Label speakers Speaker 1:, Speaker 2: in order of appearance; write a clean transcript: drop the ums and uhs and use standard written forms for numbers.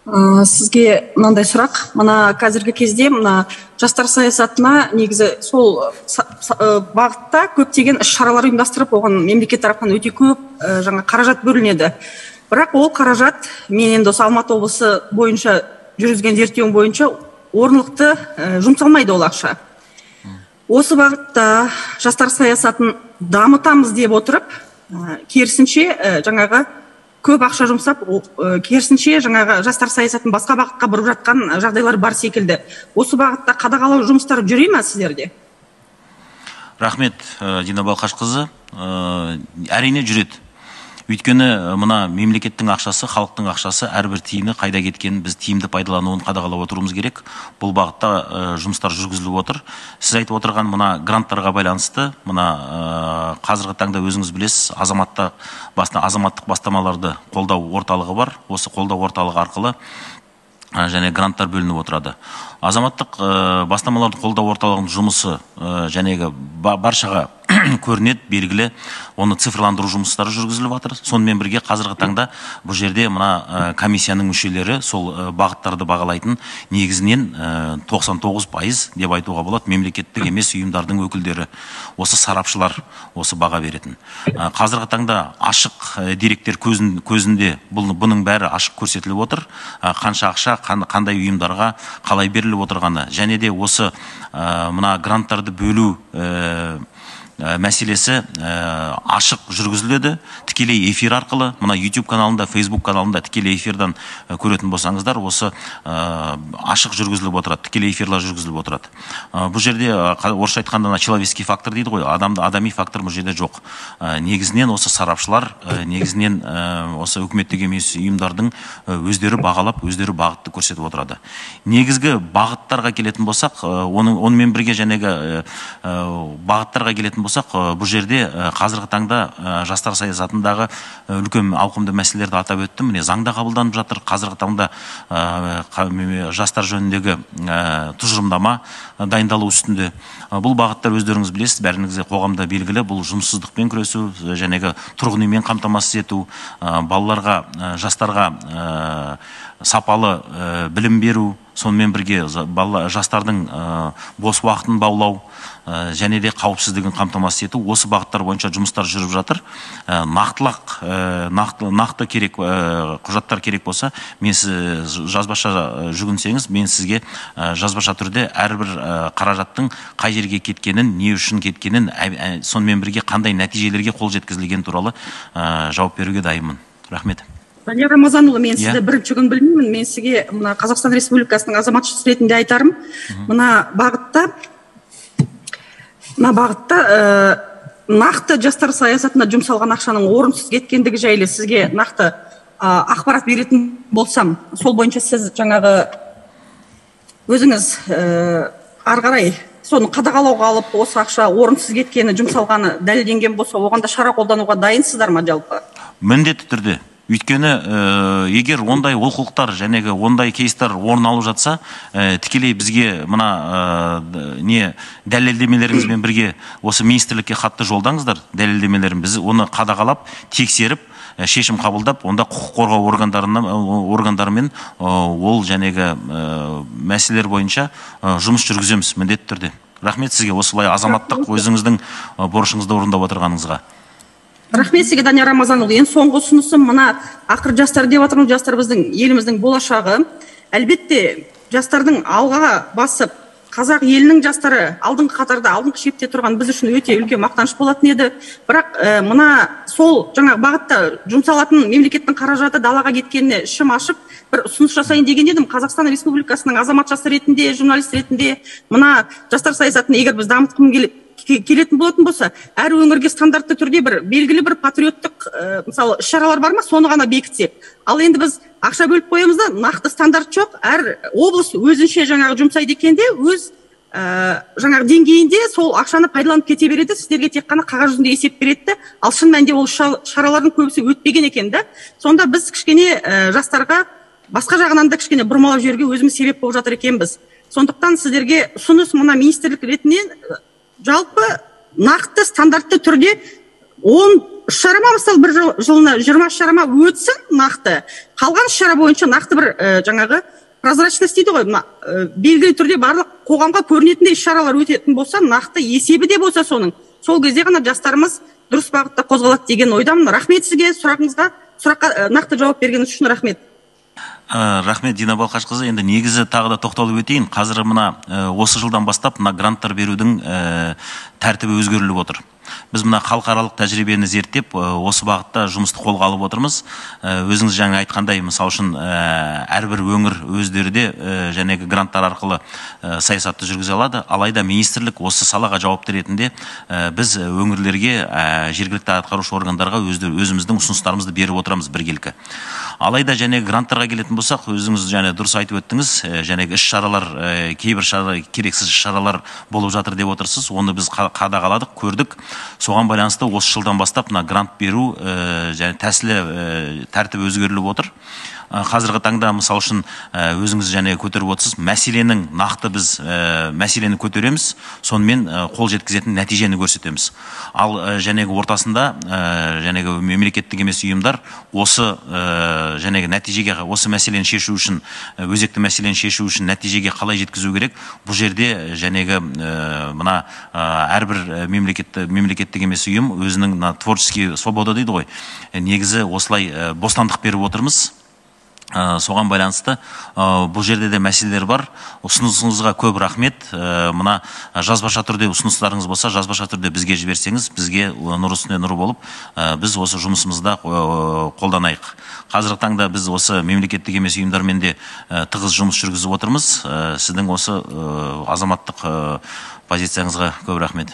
Speaker 1: Сізге мынандай сұрақ. Мына қазіргі кезде мына жастар саясатына негізі сол бағытта көптеген іс-шаралар ұйымдастырып, оған мемлекет тарапынан өте көп жаңа қаражат бөлінеді. Бірақ ол қаражат, мен енді осы Алматы облысы бойынша жүргізген зерттеуім бойынша, орнықты жұмсалмайды ол ақша. Осы бағытта жастар саясатын дамытамыз деп отырып, керісінше жаңағы көп ақша жұмсап, керісінше жаңағы жастар саясатын басқа бағытқа бұрып жатқан жағдайлар бар секілді. Осы бағытта қадағалау жұмыстары жүре ме сіздерде?
Speaker 2: Рахмет, Дина Балқашқызы. Әрине жүреді. Өйткені мына мемлекеттің ақшасы, халықтың ақшасы, әрбір тиыны қайда кеткенін біз тиімді пайдалануын қадағалап отыруымыз керек. Бұл бағытта жұмыстар жүргізіліп отыр. Сіз айтып отырған мына гранттарға байланысты, мына қазіргі таңда өзіңіз білесіз, азаматтық бастамаларды қолдау орталығы бар. Осы қолдау орталығы арқылы және гранттар бөлініп отырады. Азаматтық бастамаларды қолдау орталығының жұмысы жәнегі баршаға көрінеді, белгілі, оны цифрландыру жұмыстары жүргізіліп жатыр. Сонымен бірге қазіргі таңда бұл жерде мына комиссияның мүшелері сол бағыттарды бағалайтын негізінен 99% деп айтуға болады мемлекеттік емес ұйымдардың өкілдері, осы сарапшылар осы баға беретін. Қазіргі таңда ашық деректер көзінде бұның бәрі ашық көрсетіліп отыр. Қанша ақша, қандай ұйымдарға қалай беріліп отырғаны, және де осы мына гранттарды бөлу мәселесі ашық жүргізіледі тікелей эфир арқылы. Мына YouTube каналында, Facebook каналында тікелей эфирдан көретін болсаңыздар, осы ашық жүргізіліп отырады, тікелей эфирлер жүргізіліп отырады. Бұл жерде орысша айтқанда человеческий фактор дейді ғой, адами фактор бұл жерде жоқ. Негізінен осы сарапшылар, негізінен осы үкіметтік емес ұйымдардың өздері бағалап, өздері бағытты көрсетіп отырады. Негізгі бағыттарға келетін болсақ, онымен бірге жәнегі бағыттарға келетін болсақ, бұл жерде қазіргі таңда жастар саясатындағы үлкен ауқымды мәселелерді атап өттім. Міне, заңда қабылданып жатыр. Қазіргі таңда жастар жөніндегі тұжырымдама дайындалу үстінде. Бұл бағыттар өздеріңіз білесіз, бәріңізге қоғамда белгілі. Бұл жұмыссыздықпен күресу, жәнегі тұрғын үймен қамтамасыз ету, балаларға, жастарға сапалы білім беру, сонымен бірге жастардың бос уақытын баулау, және де қауіпсіздігін қамтамасыз ету. Осы бағыттар бойынша жұмыстар жүріп жатыр. Нақты керек құжаттар керек болса, мен сіз жазбаша жүгінсеңіз, мен сізге жазбаша түрде әрбір қаражаттың қай жерге кеткенін, не үшін кеткенін, сонымен бірге қандай нәтижелерге қол жеткізілгені туралы жауап беруге дайынмын. Рахмет.
Speaker 1: Данияр Рамазанұлы, мен сізді бірінші күн білмеймін. Мен сізге мына Қазақстан Республикасының азаматшысы ретінде айтарым. Мына бағытта нақты жастар саясатына жұмсалған ақшаның орынсыз кеткендігі жайлы сізге нақты ақпарат беретін болсам, сол бойынша сіз жаңағы өзіңіз ары қарай соны қадағалауға алып, осы ақша орынсыз кеткені, жұмсалғаны дәлелденген болса, оған да шара қолдануға дайынсыздар ма жалпы?
Speaker 2: Міндетті түрде. Өйткені егер ондай олқылықтар, жәнегі ондай кейстер орын алып жатса, тікелей бізге мына не дәлелдемелеріңізбен бірге осы министрлікке хатты жолдаңыздар, дәлелдемелерін біз оны қадағалап, тексеріп, шешім қабылдап, онда құқық қорғау органдарымен ол жәнегі мәселелер бойынша жұмыс жүргіземіз міндетті түрде. Рахмет сізге осылай азаматтық өзіңіздің борышыңызды орындап отырғаныңызға.
Speaker 1: Рахмет сізге, Данияр Рамазанұлы. Ең соңғы ұсынысым, мына ақыры жастар деп жатырмыз, жастар біздің еліміздің болашағы. Әлбетте, жастардың алға басып, қазақ елінің жастары алдыңғы қатарда, алдыңғы шепте тұрған біз үшін өте үлкен мақтаныш болатын еді. Бірақ мына сол жаңа бағытта жұмсалатын мемлекеттің қаражаты далаға кеткеніне ішім ашып, бір ұсыныс жасайын деген едім. Қазақстан Республикасының азаматшасы ретінде, журналист ретінде мына жастар саясатын егер біз дамытқым келетін болатын болса, әр өңірге стандартты түрде бір белгілі бір патриоттық мысалы іс-шаралар бар ма, соны ғана бекітсек. Ал енді біз ақша бөліп қоямыз да, нақты стандарт жоқ, әр облыс өзінше жаңағы жұмсайды екен де, өз жаңағы деңгейінде сол ақшаны пайдаланып кете береді, сіздерге тек қана қағаз жүзінде есеп береді, ал шын мәнінде ол шаралардың көбісі өтпеген екен да. Сонда біз кішкене жастарға басқа жағынан да кішкене бұрмалап жіберуге өзіміз себеп болып жатыр екенбіз. Сондықтан сіздерге ұсыныс мына министрлік ретінен жалпы нақты стандартты түрде 10 іс-шара ма, мысалы, бір жылына 20 іс-шара ма өтсін нақты. Қалған іс-шара бойынша нақты бір жаңағы прозрачность дейді ғой, мына белгілі түрде барлық қоғамға көрінетіндей іс-шаралар өтетін болса, нақты есебі де болса соның, сол кезде ғана жастарымыз дұрыс бағытта қозғалады деген ойдамын. Рахмет сізге, сұрағыңызға, сұраққа нақты жауап бергеніңіз үшін рахмет.
Speaker 2: Рахмет, Дина Балқашқызы. Енді негізі тағы да тоқталып өтейін. Қазір мына осы жылдан бастап мына гранттар берудің тәртібі өзгеріліп отыр. Біз мына халықаралық тәжірибені зерттеп, осы бағытта жұмысты қолға алып отырмыз. Өзіңіз жаңа айтқандай, мысал үшін, әрбір өңір өздері де жәнегі гранттар арқылы саясатты жүргізе алады. Алайда министрлік осы салаға жауапты ретінде біз өңірлерге, жергілікті атқарушы органдарға өзіміздің ұсыныстарымызды беріп отырамыз біргелкі. Алайда және гранттарға келетін болсақ, өзіңіз және дұрыс айтып өттіңіз, жәнегі іс-шаралар, кейбір керексіз іс-шаралар болып жатыр деп отырсыз. Оны біз қадағаладық, көрдік. Соған байланысты осы жылдан бастап мына грант беру және тәсілі, тәртібі өзгеріліп отыр. Қазіргі таңда, мысал үшін, өзіңіз және көтеріп отырсыз, мәселенің нақты біз мәселені көтереміз, сонымен қол жеткізетін нәтижені көрсетеміз. Ал жәнегі ортасында жәнегі мемлекеттік емес ұйымдар осы жәнегі нәтижеге, осы мәселені шешу үшін, өзекті мәселені шешу үшін нәтижеге қалай жеткізу керек, бұл жерде жәнегі мына әрбір мемлекеттік емес ұйым өзінің мына творческий свобода дейді ғой, негізі осылай бостандық беріп отырмыз. Соған байланысты бұл жерде де мәселелер бар. Ұсынысыңызға көп рахмет. Мына жазбаша түрде ұсыныстарыңыз болса, жазбаша түрде бізге жіберсеңіз, бізге нұр үстіне нұр болып, біз осы жұмысымызда қолданайық. Қазіргі таңда біз осы мемлекеттік емес ұйымдармен де тығыз жұмыс жүргізіп отырмыз. Сіздің осы азаматтық позицияңызға көп рахмет.